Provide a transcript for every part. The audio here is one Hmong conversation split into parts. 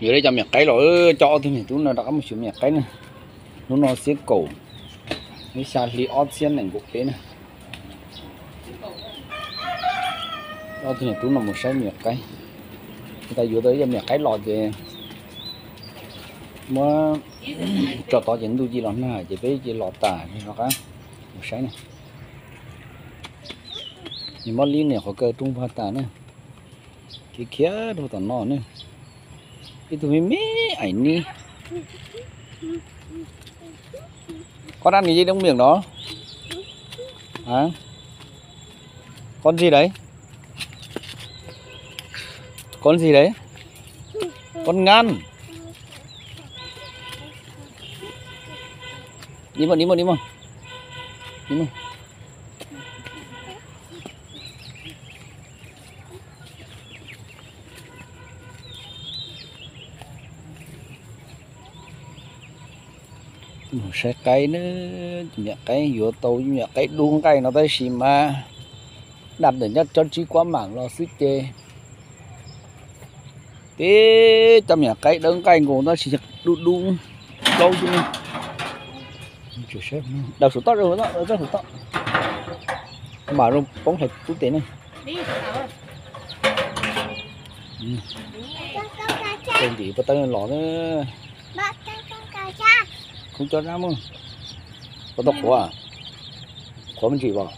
Yuav li cov miam qaib los, coj ob tug niam tub no rov qab mus xyuas miam qaib na. Hnub no xiab kaum, hnub xya hli ob txhiab nees nkaum peb na. Ob tug niam tub no mus saib miam qaib. Ntawd yuav tau ib co miam qaib los ces muab tso tod ces ntuj ci los nag ces peb cia los tas rov qab mus saib na. Nws mob li niam qhov kaw rooj vag tas na. Khiav khiav rau tom no ne. Ib tug me me aim nib. Koj dab nws yeej doob miam no. Hả? Con gì đấy? Con gì đấy? Con ngắn. Đi mà, đi mà, đi mà. Đi mà. Mus saib qaib na, miam qaib yuav tau miam qaib dub nqaij no tab sis mas dab ntawm nyob cov tsib kuab mam los xwb ces tib cov miam qaib dawb nqaij nkaus tab sis dub dub plaub xwb ne. Daws saum toj, daws saum toj, mam zoo poob hlais tub tes ne. Tej ntim paj tawb los na. Khoob coj dab mus. Koj tau qhuav, qhuav me ntsis os.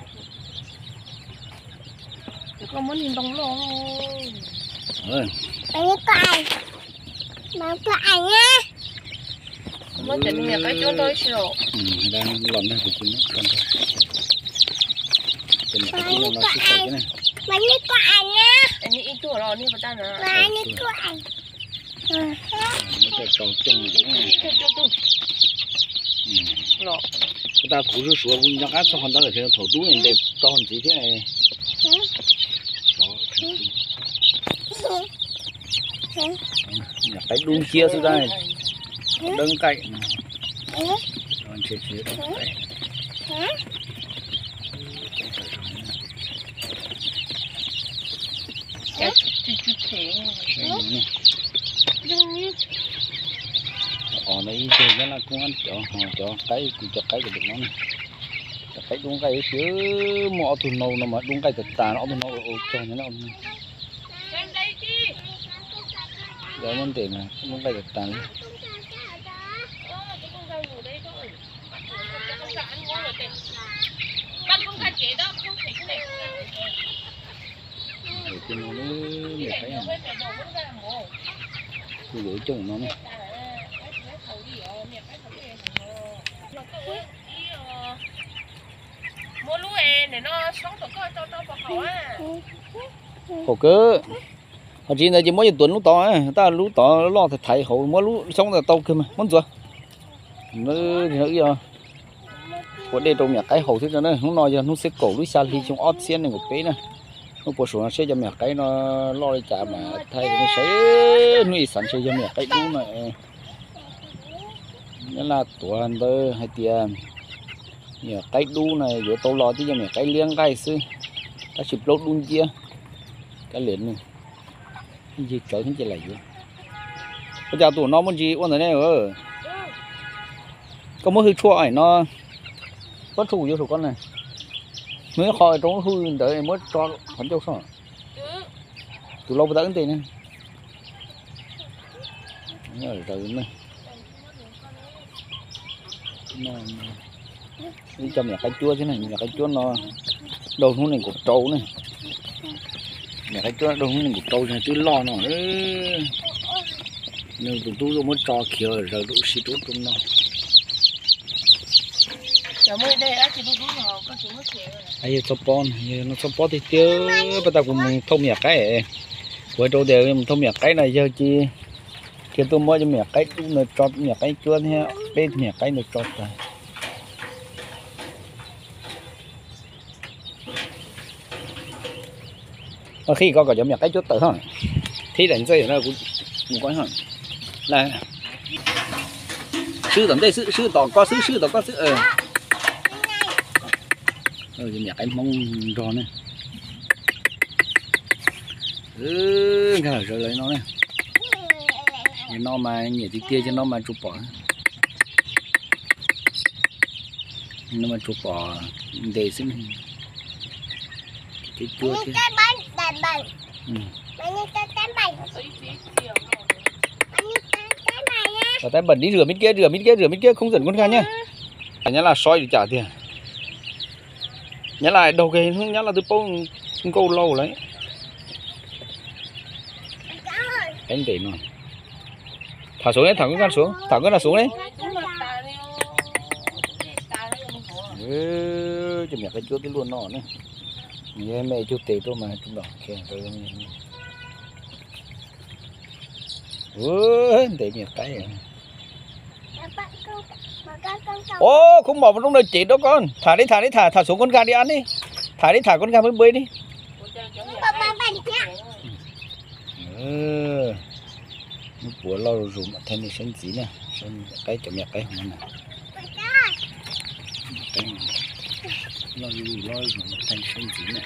Koj tas kuv suav suav kuv nco qab txog qhov ntawd lawm thaum tub ntes tso ntxiv thiab. Qaib dub nciab xwb tab, dawb nqaij. Os, no ib tug nyob laj koob cov, cov qaib, kuv cov qaib cov no, cov qaib dub nqaij ib si, muaj ob tug nau no mas dub nqaij tas tas, ob tug no ua cog nyob no. Muab ntes mas dub nqaij tas tas li. Kuv yuav ib cooj no ne. Haum kawg. Ho tsis ntawd ces muab yog tuav lub tod, tab lub tod loj thaiv hauv, muab lub xyoob ntawd tau kawg mas muab ntxuav. Ua dej rau miam qaib haus thiab. Hnub no yog hnub xiab kaum lub xya hli xyoo ob txhiab nees nkaum peb na. Hnub puas suav no seb cov miam qaib no loj li cas mas thaij nej saib. Hnub ib xav ntshe yog miam qaib dub no. Nyob Laj Tuav ntawd hais tias miam qaib dub na yuav tau los twb yog miam qaib liab nqaij xwb, tab sis plaub dub nciab. Kab liam nws, yig tsawv thiab ces lam yuav. Ua cas tus no muaj ntsis ua ntawd ne? Koj muab hwj tshuaj aim no, pob tshuaj kuv yuav saum koj na. Muaj ib qho rau hwj ntawd muab tso qhov ncauj soj. Tus lau puas tau wb ntes ne? Ib co miam qaib cuab thiab ne, miam qaib cuab no daug hnub nees nkaum rau ne. Miam qaib cuab daug hnub nees nkaum rau twb loj no. Nws tus tub muab tso khiav zaws rau si rau rau no. Yog txhob pob, yog no txhob pob tiag tiag. Pas tas kuv mus thauj miam qaib, kuv hais rau tias mus thauj miam qaib no yog cia, cia tuaj muab cov miam qaib dub no tso, miam qaib cuab thiab peb miam qaib no tso tas. Qhib koj kom cov miam qaib cuab tawm ho. Qhib daim ntxej no kuv mus ko ho. Swb tom ntej xwb, swb tom koj xwb, swb tom koj xwb. Miam qaib Hmoob nrog ne. Nkag zawv lawv no ne. No mas nyiam tiag tiag, cov no mas tsuas pom, no mas tsuas pom ntes xwb. Cov cuab thiab. Tab npam ib, rượm mib kiag, rượm mib kiag, rượm mib kiag không dẫn con Kha nhá. Nyab Laj soi li cas tiag. Nyab Laj daug kiag hnub, Nyab Laj twb paub nkauj lauj lawm. Qaib ntes no. Tham xuống, tham koj tham xuống, tham koj tham xuống ne. Cov me qaib cuab twb luaj no ne. Nws me cug tes tuaj mas ntom khiav. Ntes me qaib. Ôb, khub mom roob no cev rau koj. Tham li, tham li, tham, tham xuống con gà đi ăn đi. Tham li, tham con gà mới bơi đi. Nub puav loj zuj zus mas thaij nej saib ntxiv na. Qaib, cov me qaib hov na. Loj zuj zus, loj zuj zus mas thaij saib ntxiv na.